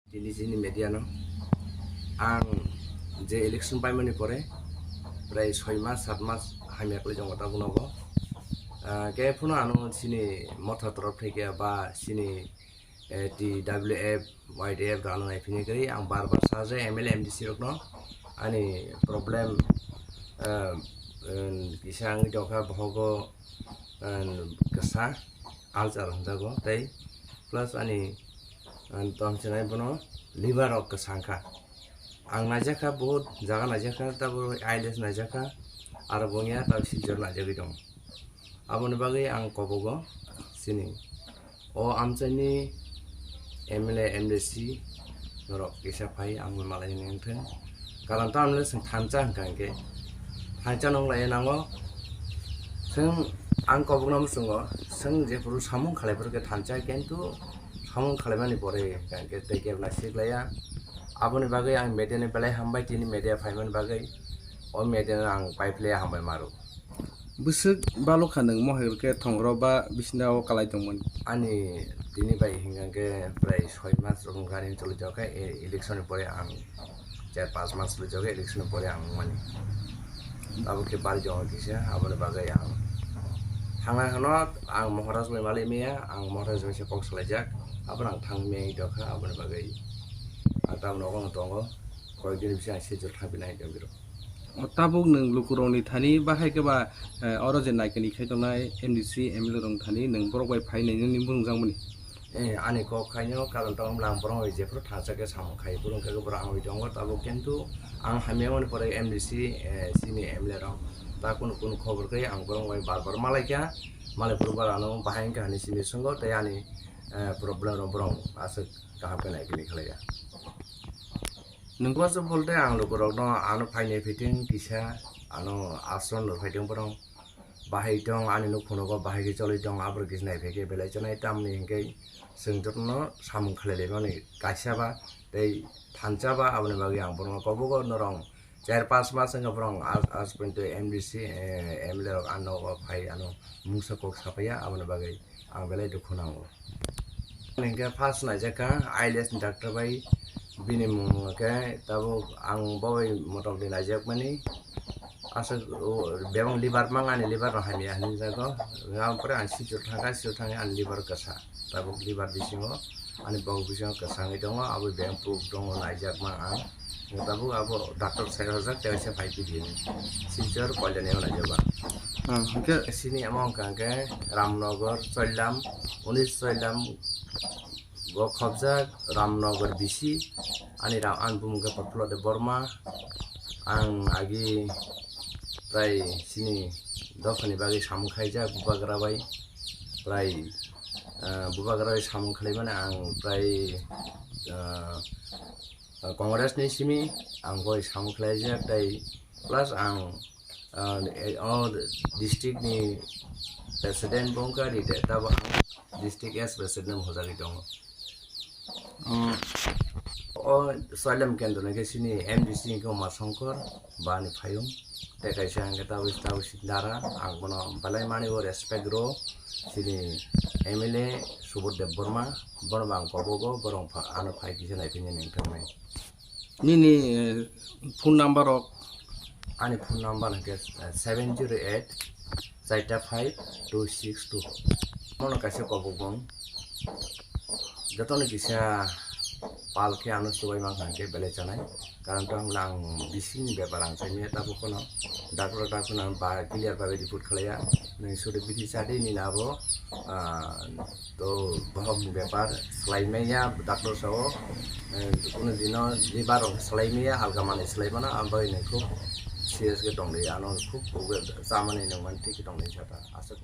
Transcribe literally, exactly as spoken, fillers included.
Tini chini media no ang je election paimani pore prai soi mas sat mas hamya kwlai tongo tabuk nogo. Ah, khe phano ano chini motha torop thai khe ba chini, eh, T W F, Y D F rano nai phini kwrwi ang bar bar sa je M L A, M D C rok no ani problem, eh, eh, kisa wngwi tongkha bohogo, eh, kwsa ulcer hwnjago tei plus ani, eh, tong chinai bono liver rok kwsa wngkha. Ang naijakha, bahut jaga naijakha, tabuk I L S naijakha, aro bo wngya tabuk silchar naijagwi tongo. Aboni bagwi ang kobogo chini o amchaini M L A, M D C norok kisa phai ang malai ni wngthang. Karon tamle chwng thansa hwnkha hwnkhe thansa nung lai nango. Chwng ang kobokno muchungo, chwng jephuru samung khlai phuru khe thansa, kintu samung khlaimani pore hwnkha hwnkhe tei kebo nasiklaiya. Aboni bagwi ang media ni belai hambai, tini media phaimani bagwi o media no ang paiphlaiya hambai maro. Bwswk balokha nwng mohai khe thongro ba bisina o kalai tongmani? Ani tini bai hingkha khe prai soi mas rok wngkha ani choli jokha e-, election ni pore ang char pas mas choli jokha election ni pore ang mani. Abo khe bari jokha kisa aboni bagwi ang thangna hwno ang Maharaj bai malai maya, ang Maharaj bai se kok salaijak, abo ang thang maya dokha aboni bagwi ang tabuk nogo tongo, koyek din bisi ang sijor thang pinai dogiro. O tabuk nwng lukurokni thani bahai khe ba, eh, oro je naikani khai tongnai M D C, M L A rokni thani nwng borok bai phai nai nini bwrwngjak mani? Eh, ani kok khaino karon tamo bwla ang borok bai jephuru thansa khe samung khai, borok khe borok ang bai tongo tabuk, kintu ang hamya mani pore M D C, eh, chini M L A rok ta kunu kunu khobor khe ang borok bai bar bar malai kha, malai phuru bar ano bahai wngkha hinwi sini swngo tei ani, eh, problem rok borok aswk kaham khe naikani khlaiya. Nwng kwbangsa bolte ang lukurokno ano phainai phaiteng kisa ano ashram no phaiteng borok bahai tong, ani nuk phunugo bahai khe choli tong, aborok kisa nai phaikhe belai chanai tamni hinkhe chwng jotono samung khlai laimani kaisa ba tei thansa ba, aboni bagwi ang borokno kobogo norok char pas mas wngkha borok as, as point M D C, eh, M L A rok ano o phai ano mungsa kok sapaiya, aboni bagwi ang belai dukhu nango. Hinkhe first naijakha I L S ni doctor bai, bini mung khe tabuk ang bo bai motamoti naijakmani. Aswk o bebak liver mang ani liver no hamya hinwi jago. Ang pore ang sijor thangkha, sijor thangwi ani liver kwsa. Tabuk liver bisingo ani bok bisingo kwsa wngwi tongo, abo bebak proof tongo naijakma ang. Tabuk abo doctor sai rojak tei waisa phai pidi hinwi. Silchar Kalyani o naijakma. Hmm, hwnkhe? Sini amo wngkha hwnkhe Ramnagar, Choilam, unis Choilam, bo khobjak Ramnagar bisi. Ani ra-, ani bumung khe Prafulla Debbarma. Ang agi prai sini dophani bagwi samung khaijak bubagra bai. Prai, ah, bubagra bai samung khlaimani ang prai, ah, Congress ni simi ang boi samung khlaijak tei plus ang, ah, o district ni president bo wngkha rite, tabo ang district as president hojagwi tongo. O Soilem Kendro ni khe sini M D C ni khe Uma Songkor bani phayung. Tei kaisa hwnkhe tabuk tabuk si dara ang bono belai mani o respect rw sini M L A Subodh Debbarma, bono bo ang kobogo, borok pha-, ano phai kisa naiphini nang thangmani. Nini, eh, phone number rok? Ani phone number hwnkhe, eh, seven zero eight, charta five two six two. Mono kaisa kobok bung. Jotono kisa pal khe ano chubai mankha hwnkhe belai chanai. Karon tamo ang bisingni bepar ang saimanya tabuk phano. Doctor, doctor no ba clear bagwi report khlaiya. Nini sudu bithi chadi nini abo, ah, to bohokni bepar swlaimanya doctor sao, eh, kunu dino liver rok swlaimaya, halka manwi swlaimano, aboni khub serious khe tongdi, ano khub chamani nungmani thik khe tongdi sata, aswk.